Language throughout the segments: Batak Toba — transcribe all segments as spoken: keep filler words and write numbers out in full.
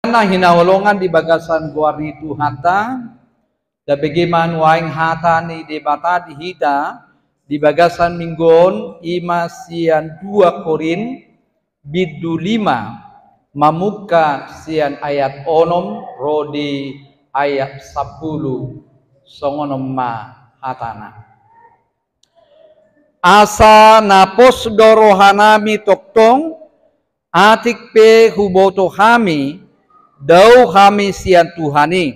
Na hinaholongan di bagasan goar ni Tuhanta, tabege ma nuaeng hata ni Debata di hita di bagasan minggu on, i ma sian dua Korint, bindu lima, mamungka sian ayat onom ro di ayat sampulu, songon on ma hatana. Asa na pos do rohanami tongtong, atik pe huboto hami, dao hami sian Tuhan i,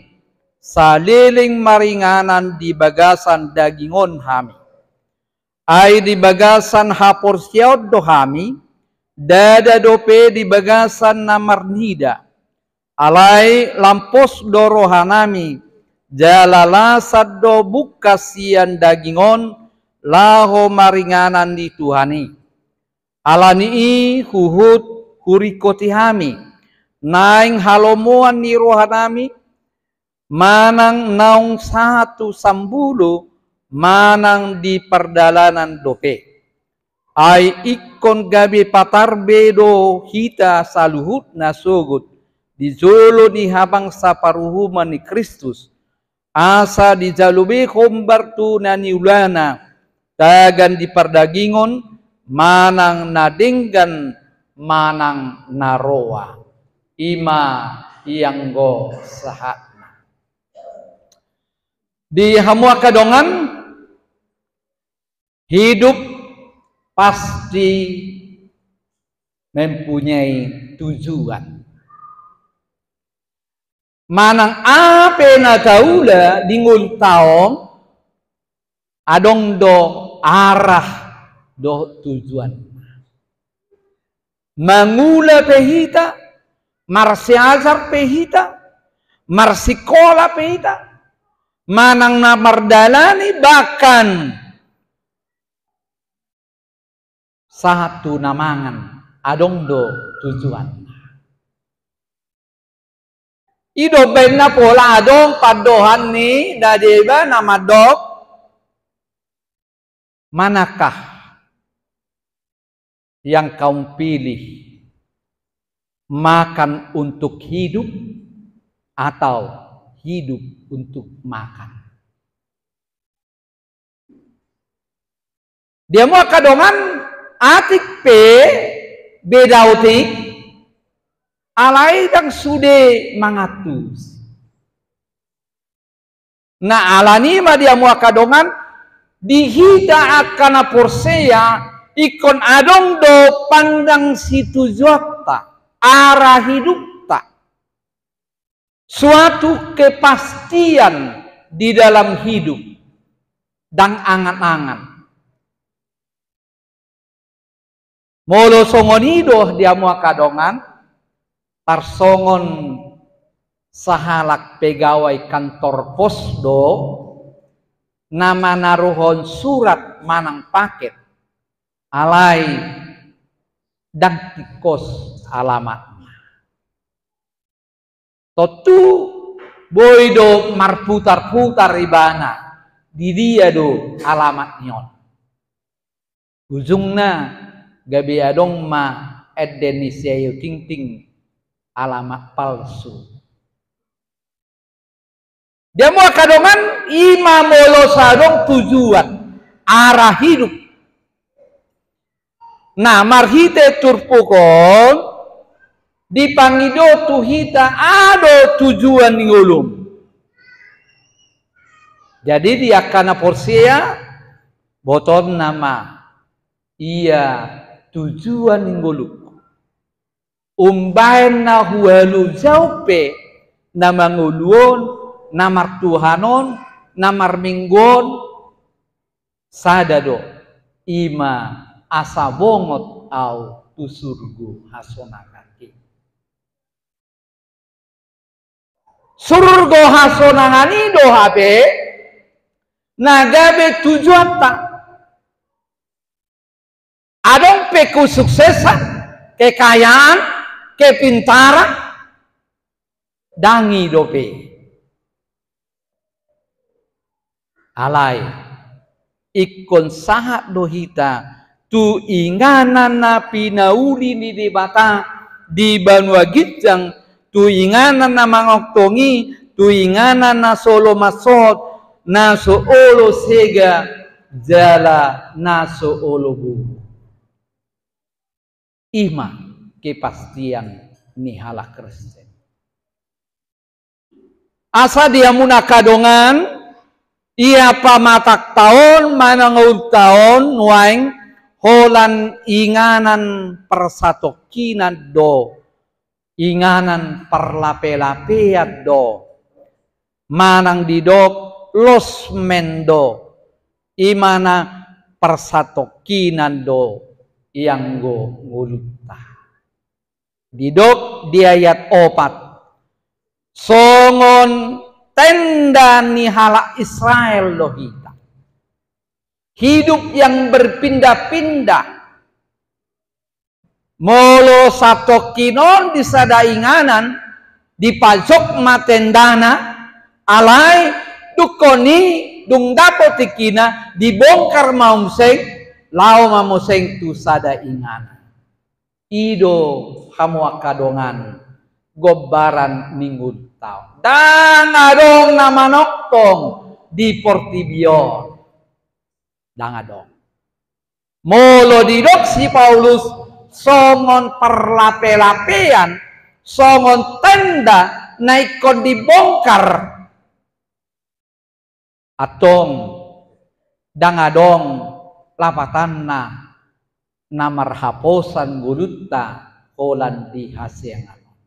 saleleng maringanan di bagasan daging on hami. Ai di bagasan haporseaon do hami, ndada dope di bagasan na marnida. Alai lam pos do rohanami, jala lasat do mungka sian daging on laho maringanan di Tuhan i. Ala ni i huhut huringkoti hami, naeng halomoan ni rohanami, manang naung sahat tu sambulu, manang di pardalanan dope. Ai ingkon gabe patar be do hita saluhutna sogot di jolo ni habangsa paruhuman ni Kristus, asa dijalo be hombar tu na niulana, tagan di pardagingon, manang na denggan, manang na roa. I ma i anggo sahatna. Di hamu angka dongan, hidup pasti mempunyai tujuan. Manang aha pe na taula di ngolunta on, adong do arah dohot tujuan. Mangula pe hita, marsiajar pe hita, marsikola pe hita, manang na mardalani, bahkan sahat tu na mangan, adong do tujuan. I do baenna pola adong pandohan ni na deba na mandok, manakah yang kamu pilih, makan untuk hidup atau hidup untuk makan? Di hamu angka dongan, atik pe beda otik, alai ndang sude mangantusi. Na ala ni i ma di hamu angka dongan, di hita angka na porsea, ingkon adong do pandang situjuanta, arah hidupta. Suatu kepastian di dalam hidup, ndang angan-angan. Molo songon i do di hamu angka dongan, tarsongon sahalak pegawai kantor pos do na manaruhon surat manang paket, alai ndang tingkos alamatna. Tontu boi do marputar-putar ibana, di dia do alamat ni on. Ujungna gabe adong ma ende ni si Ayu Ting Ting, alamat palsu. Di hamu angka dongan, i ma molo so adong tujuan, arah hidup. Na marhite turpuk on, dipangido tu hita aha do tujuan ni ngolum. Jadi di angka na porsea, botoonna ma ia tujuan ni ngolungku. Umbaen na hualuhon pe na mangolu on, na martuhan on, na marminggu on, sada do, i ma asa bongot au tu surgo hasonangan i. Surgo hasonangan i do hape na gabe tujuanta. Adong pe kesuksesan, kekayaan, kepintaran, ndang i dope. Alai, ingkon sahat do hita tu inganan na pinauli ni Debata di banua ginjang tu inganan na mangongtong i, tu inganan na so olo mansohot, na so olo sega, jala na so olo boru. I ma kepastian ni halak Kristen. Asa di hamuna angka dongan, ia pamatangta on manang ngolunta on nuaeng, holan inganan parsatongkinan do, inganan parlapelapean do, manang didok losmen do, i ma na parsatongkinan do ianggo ngolunta. Didok di ayat opat, songon tenda ni halak Israel do hita. Hidup yang berpindah-pindah. Molo satongkin on di sada inganan, dipajok ma tendana, alai dungkon i dung dapot tingkina, dibongkar ma muse, laho ma muse tu sada inganan. I do hamu angka dongan, gombaran ni ngolunta on. Ndang adong na manongtong di portibi on. Ndang adong. Molo didok si Paulus songon parlapelapean, songon tenda na ingkon dibongkar, antong ndang adong lapatanna na marhaposan ngolunta holan di hasiangan on.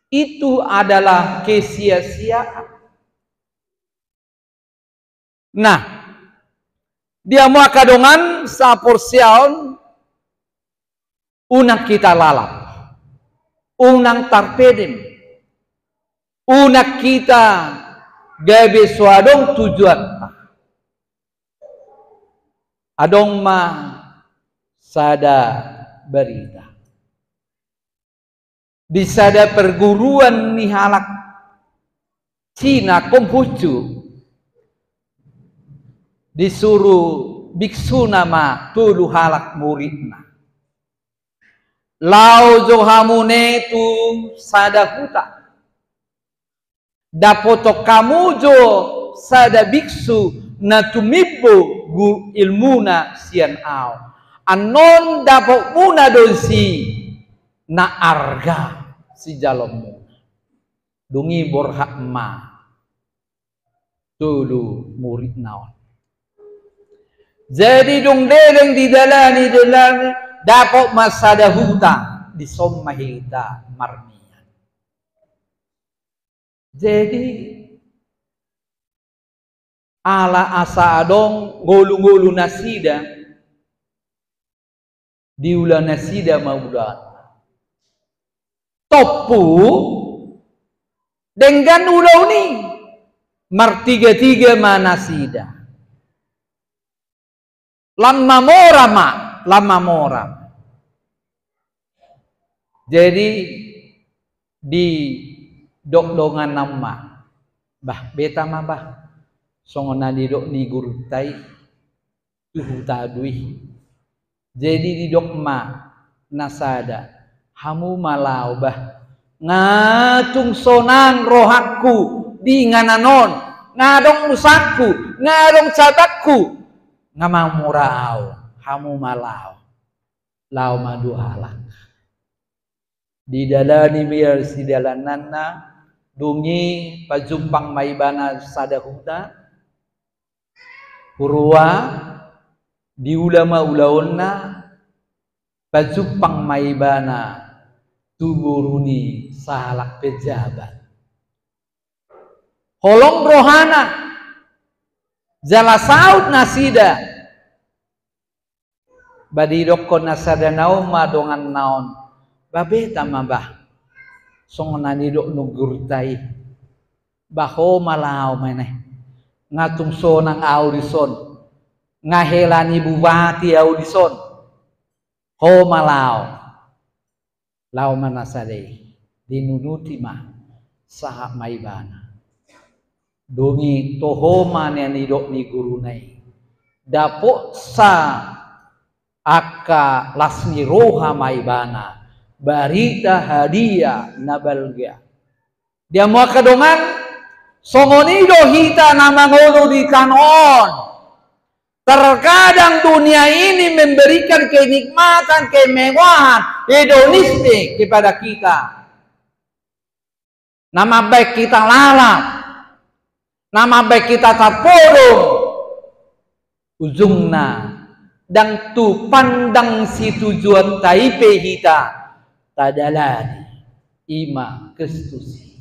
Itu adalah kesia-siaan. Nah, di hamu angka dongan saporseaon, unang hita lalap, unang tarpedem, unang hita gabe so adong tujuanta. Adong ma sada barita. Di sada perguruan ni halak Cina, Konghucu, disuru biksuna ma tolu halak muridna. Laho jo hamu ne tu sada huta. Dapoton hamu jo sada biksu na tumimbo gu-, ilmuna sian ahu. Annon dapotmuna do disi na arga sijaloonmuna. Dung i borhat ma tolu muridna on. Jadi dung leleng didalani, dalani, dapot ma sada huta, dison ma hita marmian. Jadi, ala asa adong ngolu-ngolu nasida, diula nasida ma ulaon. Tompu denggan ulaon i, martiga-tiga ma nasida. Lam mamora ma, lam mamora. Jadi, didok donganna on ma, bah, beta ma bah, songon na nidok ni gurunta i, tu huta do i. Jadi didok ma na sada, hamu ma laho bah, nga tung sonang rohangku di inganan on, nga adong musangku, nga adong cabangku, nga mamora ahu, hamu ma laho. Laho ma dua halak. Didalani ma sidalananna, dung i pajumpang ma ibana sada huta, hurua, diula ma ulaonna, pajumpang ma ibana tu boru ni sahalak pejabat. Holong rohana, jala saut nasida. Ba didokkon na sada na on ma donganna on, ba beta ma bah, songon na nidok ni gurunta i, ba ho ma laho ma ne, nga tung sonang ahu dison, nga hela ni bupati ahu dison, ho ma laho. Laho ma na sada i, dinunuti ma, sahat ma ibana. Dung i toho ma na nidok ni guruna i. Dapotsa angka las ni roha ma ibana, barita hadiah na balga. Di hamu angka dongan, songon i do hita na mangolu di tano on. Terkadang dunia ini memberikan kenikmatan, kemewahan, hedonisme kepada kita. Na mambaen hita lalap, na mambaen hita tarpodom. Ujungna, ndang tu pandang situjuanta i pe hita tadalani, i ma Kristus i.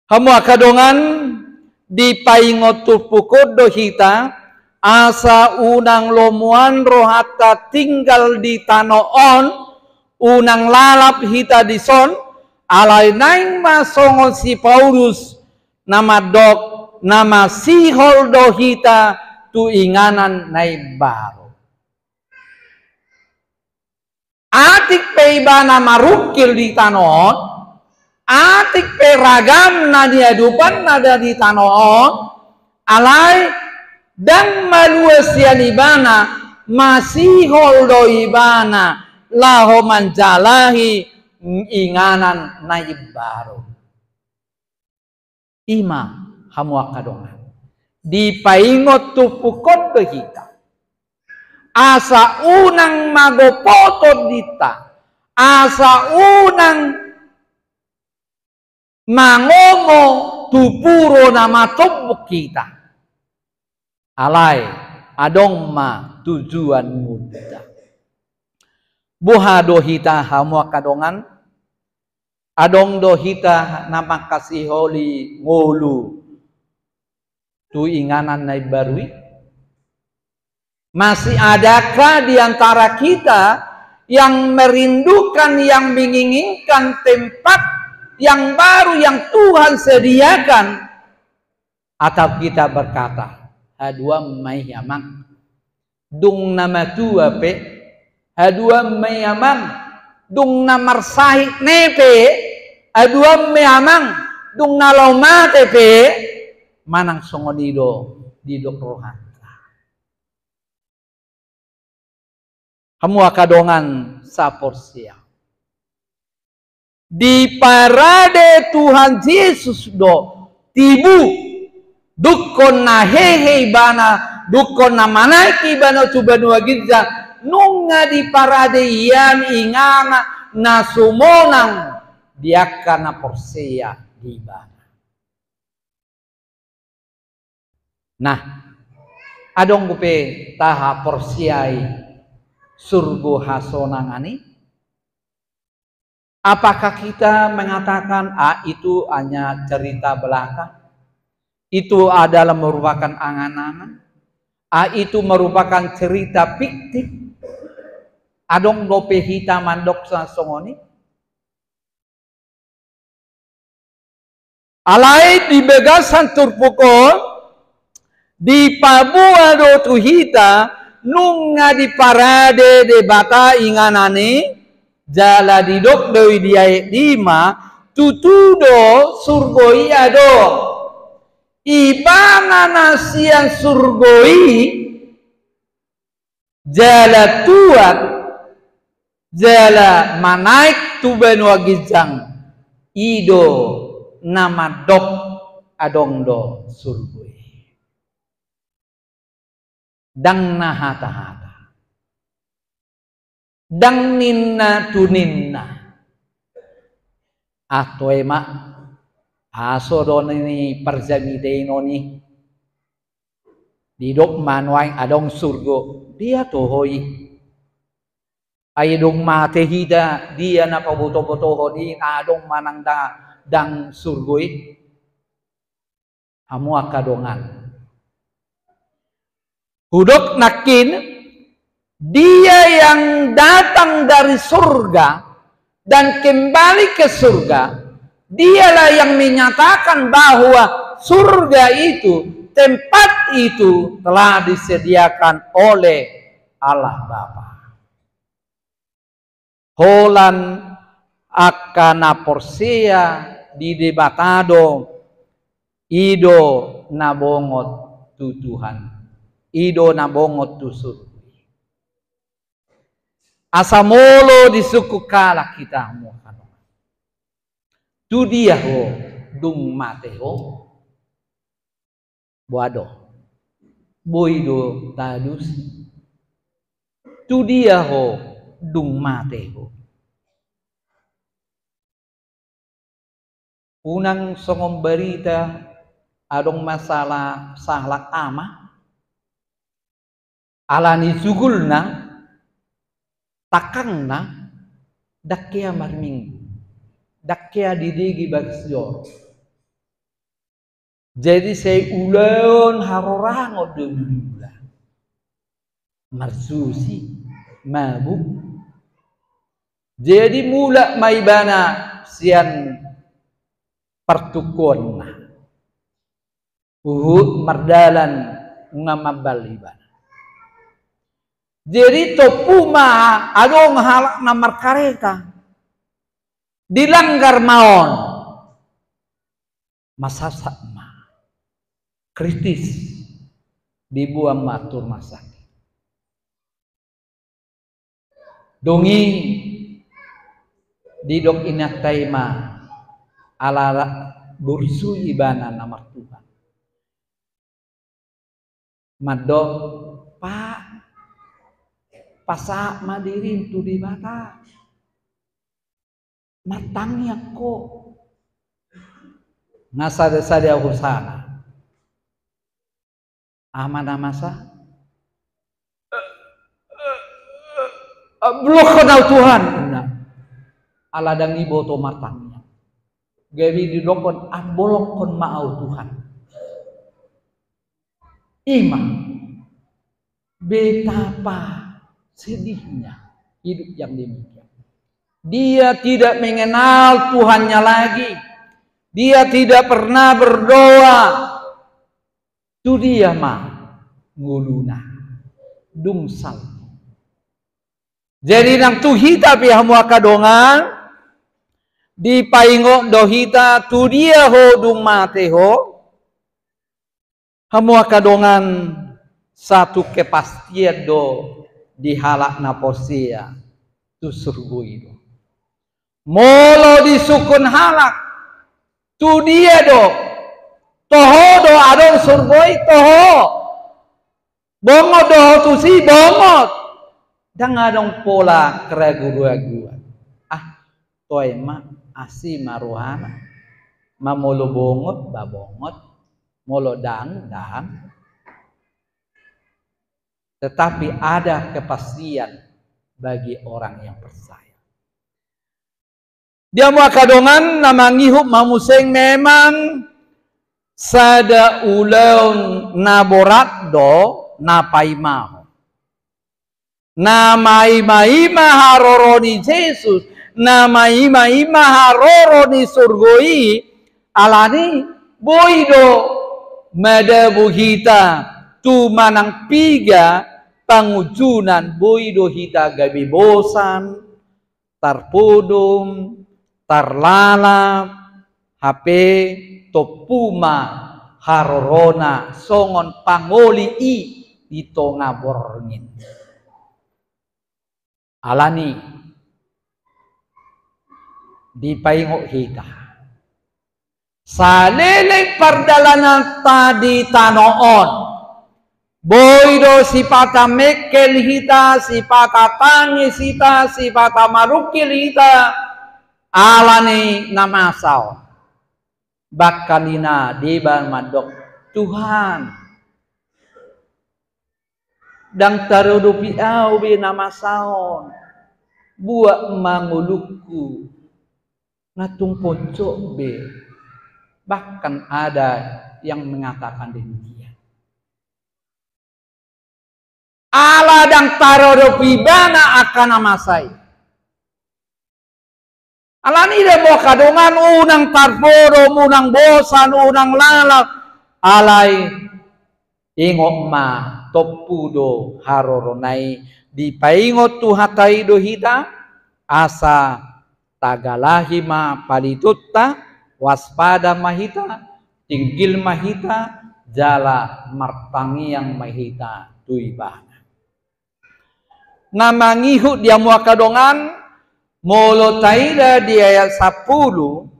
Hamu angka dongan, dipaingot turpuk on do hita, asa unang lomoan rohanta tinggal di tano on, unang lalap hita dison, alai naeng ma songon si Paulus na mandok, na masihol do hita tu inganan na imbaru. Atik pe ibana marungkil di tano on, atik pe ragam na niadopanna di tano on, alai ndang malua sian ibana, masihol do ibana laho manjalahi inganan na imbaru. I ma, hamu angka dongan, dipaingot turpuk on do hita, asa unang magopoton dita, asa unang mangomo tu puro na matombuk hita. Alai adong ma tujuanmuna. Boha do hita, hamu angka dongan? Adong do hita na mangkasiholi ngolu tu inganan na imbaru i? Masih adakah di antara kita yang merindukan, yang menginginkan tempat yang baru yang Tuhan sediakan? Atau kita berkata, "Haduan ma i, Amang, dung na matua pe, haduan ma i, Amang, dung na marsahit ne pe, haduan ma i, Amang, dung na laho mate pe," manang songon i do didok rohanta. Hamu angka dongan saporseaon, diparade Tuhan Jesus do tibu, dungkon na hehe ibana, dungkon na manaek ibana tu banua ginjang, nunga diparade ia inganan na sumonang di angka na porsea di ibana. Nah, adong dope tahaporseai surgo hasonangan i? Apakah kita mengatakan, "Ah, itu hanya cerita belaka. Itu adalah merupakan angan-angan. Ah, itu merupakan cerita fiktif"? Adong dope hita mandok sa songon i? Alai di bagasan turpuk on, dipaboa do tu hita, nunga diparade Debata inganan i, jala didok do i di ayat lima, tutu do surgo i adong. Ibana na sian surgo i, jala tuat, jala manaek tu banua ginjang, i do na mandok adong do surgo i. Ndang na hata-hata. Ndang ninna tu ninna. Ah, toe ma, aso do ni parjamiteon i. Didok ma nuaeng adong surgo, dia toho i? Ai dung mate hita, dia na paboto-botohon i, adong manang nda-, ndang surgo i? Hamu angka dongan, hudok nangkin, dia yang datang dari surga dan kembali ke surga, dialah yang menyatakan bahwa surga itu, tempat itu telah disediakan oleh Allah Bapa. Holan angka na porsea di Debata do, i do na bongot tu Tuhan, i do na bongot tu surgo. Asa molo disungkun halak hita, hamu angka dongan, tu dia ho dung mate ho? Boha do? Boi do taalusi. Tu dia ho dung mate ho? Unang songon barita adong ma sahalak ama, ala ni sugulna, tangkangna, ndang hea marminggu, ndang hea didege bagas joro. Jadi sai ulaon harorangon do diula. Marsusi, mabuk. Jadi mulak ma ibana sian partungkoanna. Huhut mardalan nunga mambal ibana. Jadi tompu ma adong halak na markareta. Dilanggar ma on. Masasak ma. Kritis. Diboan ma tu rumah sakit. Dung i didok inanta i ma, ala burju ibana na martuhan, mandok, "Pak, pasahat ma dirim tu Debata. Martangiang ho." Nga sada-sada hosana. Aha ma na masa? "Ambolonghon au Tuhan," ninna. Ala ndang diboto martangiang. Gabe didokhon, "Ambolonghon ma au Tuhan." I ma. Betapa sedihnya hidup yang demikian. Dia tidak mengenal Tuhannya lagi. Dia tidak pernah berdoa. Tu dia ma ngoluna. Dung salpu. Jadi nang tu hita pe, hamu angka dongan, dipaingot do hita tu dia ho dung mate ho. Hamu angka dongan, satu kepastian do di halak na porsea, tu surgo i do. Molo disungkun halak, tu dia do? Toho do adong surgo i? Toho. Bongot do ho tusi? Bongot. Ndang adong pola keragu-raguan. Ah, toe ma, asi ma rohana. Ma molo bongot, ba bongot. Molo ndang, ndang. Tetapi ada kepastian bagi orang yang percaya. Di hamu angka dongan, na mangihut ma muse, memang sada ulaon na borat do na paimahon. Na maima-ima haroro ni Jesus, na maima-ima haroro ni surgo i, alani boi do madabu hita tu manang piga pangunjunan, boi do hita gabe bosan, tarpodom, tarlalap, hape tompu ma harorona songon pangoli i di tonga borngin. Alani dipaingot hita, saleleng pardalananta di tano on, boi do sipata mengkel hita, sipata tangis hita, sipata marungkil hita, alani na masa on. Bahkan ninna deba mandok, "Tuhan, ndang tarodopi au be na masa on, buat ma ngolungku, nga tung poncok be." Bahkan ada yang mengatakan demikian. Ala ndang tarodopi ibana angka na masa i. Alani i do, hamu angka dongan, unang tarpodom, unang bosan, unang lalap. Alai ingot ma, tompu do harorona i, dipaingot Tuhanta i do hita, asa tagalahi ma palitunta, waspada ma hita, tinggil ma hita, jala martangiang ma hita tu Ibana. na mangihut di hamu angka dongan, molo taida di ayat sampulu,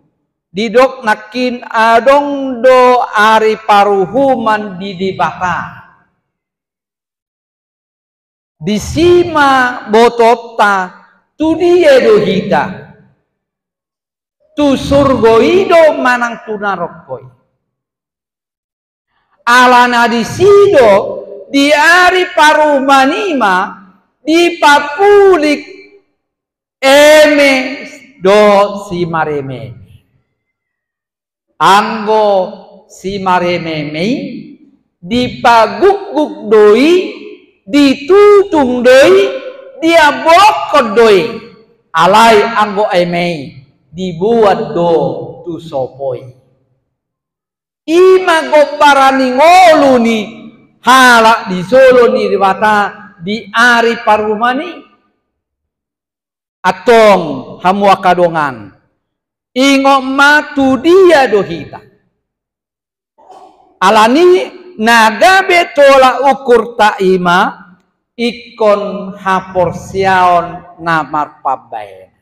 didok nangkin adong do ari paruhuman di Debata. Disi ma botoonta, tu dia do hita? Tu surgo i do manang tu naroko i? Alana disi do di ari paruhuman i ma dipapulik eme dohot simareme. Anggo simareme i dipagukguk do i, ditutung do i, diambokkon do i. Alai anggo eme i diboan do tu sopo i. I ma gombaran ni ngolu ni halak di jolo ni Debata di ari paruhuman i. Antong hamu angka dongan, ingot ma tu dia do hita. Alani na gabe tolak ukurta i ma ingkon haporseaon na marpambahenan.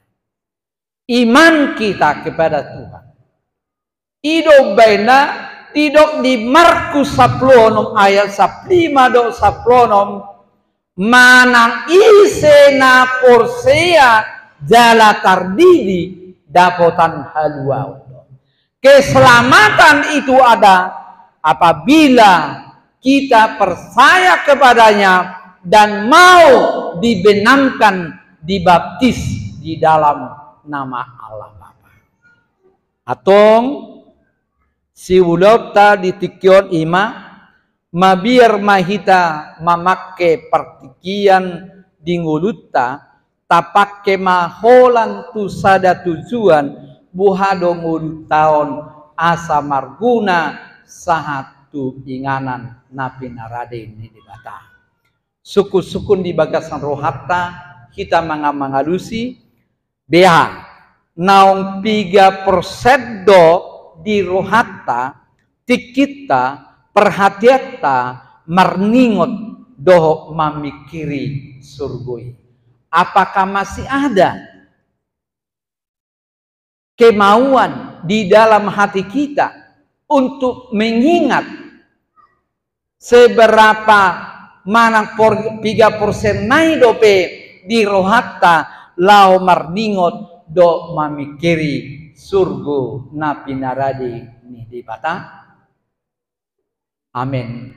Iman kita kepada Tuhan. I do umbahen na didok di Markus sampulu onom ayat sampulu lima dohot sampulu onom, manang ise na porsea jala tardidi dapotan haluaon do. Keselamatan itu ada apabila kita percaya kepada-Nya dan mau dibenamkan, dibaptis di dalam nama Allah Bapa. Antong, siulaonta di tingki on i ma, mabiar ma hita mamangke partingkian di ngolunta, tapangke ma holan tu sada tujuan, boha do ngolunta on asa marguna sahat tu inganan na pinarade ni Debata. Sungkun-sungkun di bagasan rohanta hita manga-, mangalusi, beha, naung piga persen do di rohanta, tingkinta, perhatianta marningot dohot mamingkiri surgo i? Apakah masih ada kemauan di dalam hati kita untuk mengingat seberapa manang por-, piga persen nai dope di rohanta laho marningot dohot mamingkiri surgo na pinarade ni Debata? Amen.